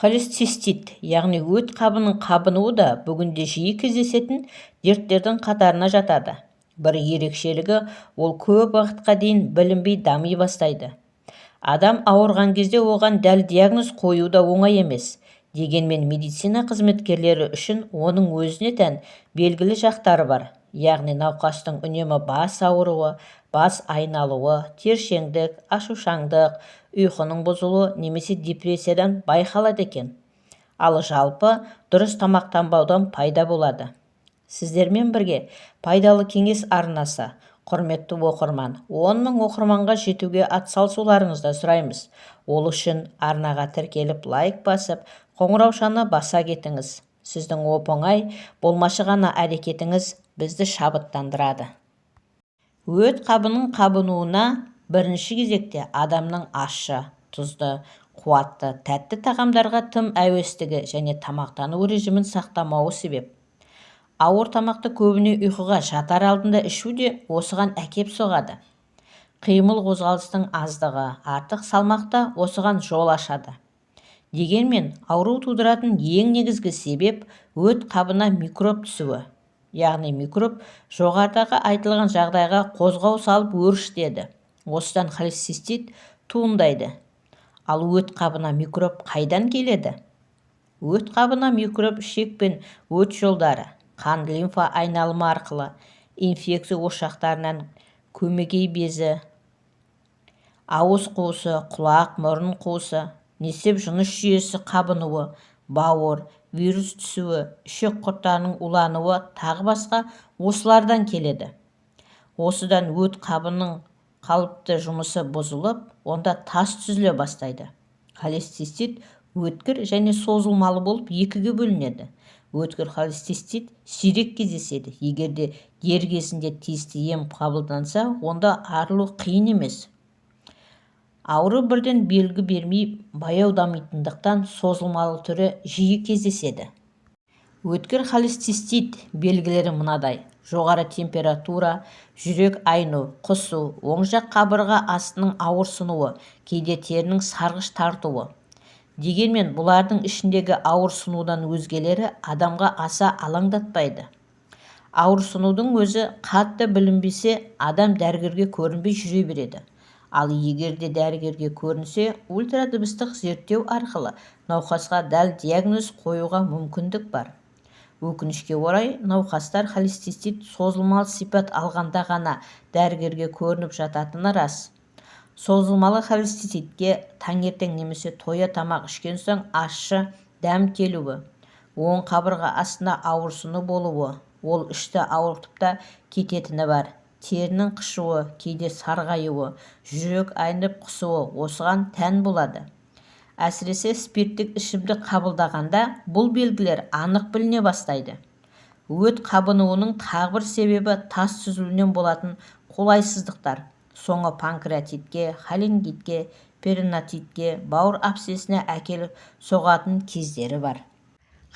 Холецистит, яғни өт қабының қабынуы да бүгінде жиі кездесетін дерттердің қатарына жатады. Бір ерекшелігі, ол көп уақытқа дейін білінбей дами бастайды. Адам ауырған кезде оған дәл диагноз қою да оңай емес. Дегенмен медицина қызметкерлері үшін оның өзіне тән белгілі жақтары бар. Яғни науқастың үнемі бас ауруы, бас айналуы, тершеңдік, ашушаңдық, ұйқының бұзылуы немесе депрессиядан байқалады екен. Ал жалпы дұрыс тамақтанбаудан пайда болады. Сіздермен бірге «Пайдалы кеңес» арнасы. Құрметті оқырман, 10 000 оқырманға жетуге атсалысуларыңызды сұраймыз. Ол үшін арнаға тіркеліп, лайк басып, қоңыраушаны баса кетіңіз. Сіздің оп-оңай болмашы ғана әрекетіңіз бізді шабыттандырады. Өт қабының қабынуына бірінші кезекте адамның ащы, тұзды, қуатты, тәтті тағамдарға тым әуестігі және тамақтану режимін сақтамауы себеп. Ауыр тамақты көбіне ұйқыға жатар алдында ішу де осыған әкеп соғады. Қимыл-қозғалыстың аздығы, артық салмақ та осыған жол ашады. Дегенмен ауру тудыратын ең негізгі себеп – өт қабына микроб түсуі. Яғни микроб жоғарыдағы айтылған жағдайға қозғау салып өршітеді. Осыдан холецистит туындайды. Ал өт қабына микроб қайдан келеді? Өт қабына микроб ішек пен өт жолдары, қан лимфа айналымы арқылы, инфекция ошақтарынан, көмекей безі, ауыз қуысы, құлақ, мұрын қуысы, несеп жыныс жүйесі қабынуы, бауыр, вирус түсуі, ішек құрттарының улануы, тағы басқа осылардан келеді. Осыдан өт қабының қалыпты жұмысы бұзылып, онда тас түзіле бастайды. Холецистит өткір және созылмалы болып екіге бөлінеді. Өткір холецистит сирек кездеседі. Егер де дер кезінде тиісті ем қабылданса, онда арылу қиын емес. Ауру бірден белгі бермей, баяу дамитындықтан, созылмалы түрі жиі кездеседі. Өткір холецистит белгілері мынадай: жоғары температура, жүрек айну, құсу, оң жақ қабырға астының ауырсынуы, кейде терінің сарғыш тартуы. Дегенмен бұлардың ішіндегі ауырсынудан өзгелері адамға аса алаңдатпайды. Ауырсынудың өзі қатты білінбесе, адам дәрігерге көрінбей жүре береді. Ал егер де дәрігерге көрінсе, ультрадыбыстық зерттеу арқылы науқасқа дәл диагноз қоюға мүмкіндік бар. Өкінішке орай, науқастар холецистит созылмалы сипат алғанда ғана дәрігерге көрініп жататыны рас. Созылмалы холециститке таңертең немесе тоя тамақ ішкен соң ащы дәм келуі, оң қабырға астында ауырсыну болуы, ол ішті ауыртып та кететіні бар, терінің қышуы, кейде сарғаюы, жүрек айнып құсуы осыған тән болады. Әсіресе спирттік ішімдік қабылдағанда бұл белгілер анық біліне бастайды. Өт қабынуының тағы бір себебі – тас түзілуінен болатын қолайсыздықтар. Соңы панкреатитке, холангитке, перитонитке, бауыр абсцесіне әкеліп соғатын кездері бар.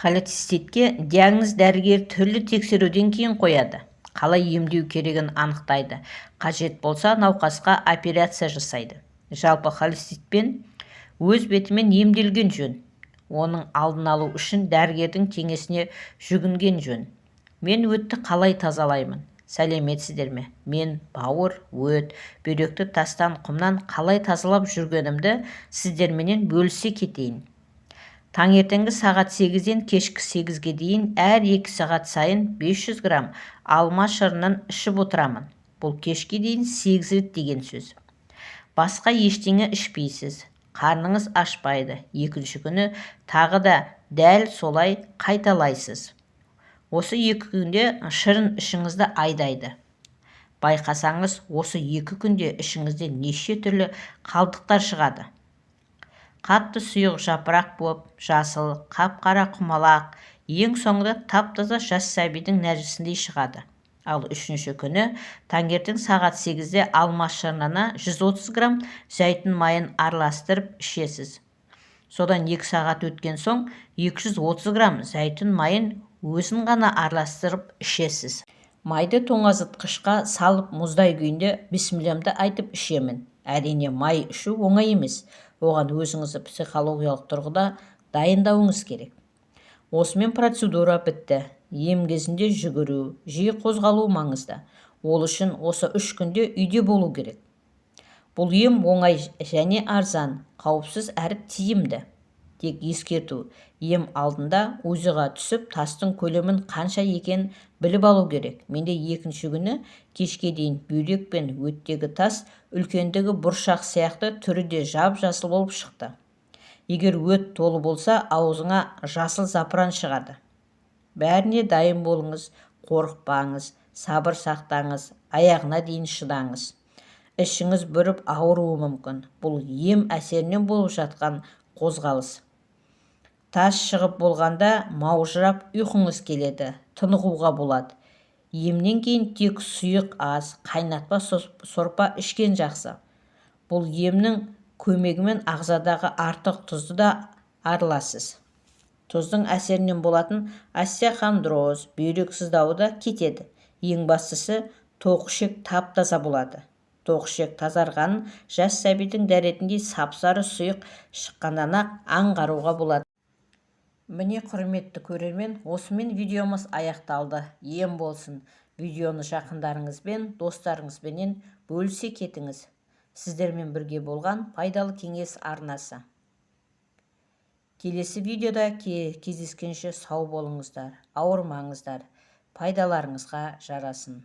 Холециститке диагноз дәрігер түрлі тексеруден кейін қояды, қалай емдеу керегін анықтайды, қажет болса, науқасқа операция жасайды. Жалпы холециститпен өз бетімен емделген жөн. Оның алдын алу үшін дәрігердің кеңесіне жүгінген жөн. Мен өтті қалай тазалаймын? Сәлеметсіздер ме? Мен бауыр, өт, бүйректі тастан, құмнан қалай тазалап жүргенімді сіздерменен бөлісе кетейін. Таңертеңгі сағат 8-ден кешкі 8-ге дейін әр 2 сағат сайын 500 грамм алма шырынын ішіп отырамын. Бұл кешке дейін 8 рет деген сөз. Басқа ештеңе ішпейсіз, қарныңыз ашпайды. Екінші күні тағы да дәл солай қайталайсыз. Осы 2 күнде шырын ішіңізді айдайды. Байқасаңыз, осы 2 күнде ішіңізден неше түрлі қалдықтар шығады. Қатты сұйық жапырақ боп, жасыл, қап-қара құмалақ, ең соңында тап-таза жас сәбидің нәжісіндей шығады. Ал үшінші күні таңертең сағат 8-де алма шырынына 130 грамм зәйтүн майын араластырып ішесіз. Содан 2 сағат өткен соң 230 грамм зәйтүн майын өзін ғана араластырып ішесіз. Майды тоңазытқышқа салып, мұздай күйінде бісмілләмді айтып ішемін. Әрине, май ішу оңай емес. Оған өзіңізді психологиялық тұрғыда Дайындауыңыз керек. Осымен процедура бітті. Ем кезінде жүгіру, жиі қозғалу маңызды. Ол үшін осы 3 күнде үйде болу керек. Бұл ем оңай және арзан, қауіпсіз әрі тиімді. Тек ескерту: ем алдында УЗИ-ға түсіп, тастың көлемін қанша екенін біліп алу керек. Менде екінші күні кешке дейін бүйрек пен өттегі тас үлкендігі бұршақ сияқты, түрі де жап-жасыл болып шықты. Егер өт толы болса, аузыңа жасыл запыран шығады. Бәріне дайын болыңыз, қорықпаңыз, сабыр сақтаңыз, аяғына дейін шыдаңыз. Ішіңіз бүріп ауыруы мүмкін. Бұл ем әсерінен болып жатқан қозғалыс. Тас шығып болғанда маужырап ұйқыңыз келеді, тынығуға болады. Емнен кейін тек сұйық ас, қайнатпа, сорпа ішкен жақсы. Бұл емнің көмегімен ағзадағы артық тұзды да арыласыз. Тұздың әсерінен болатын остеохондроз, бүйрек сыздауы да кетеді. Ең бастысы, тоқ ішек тап-таза болады. Тоқ ішек тазарғанын жас сәбидің дәретіндей сап-сары сұйық шыққаннан-ақ аңғаруға болады. Міне, құрметті көрермен, осымен видеомыз аяқталды. Ем болсын! Видеоны жақындарыңызбен, достарыңызбенен бөлісе кетіңіз. Сіздермен бірге болған «Пайдалы кеңес» арнасы. Келесі видеода кездескенше сау болыңыздар, ауырмаңыздар, пайдаларыңызға жарасын!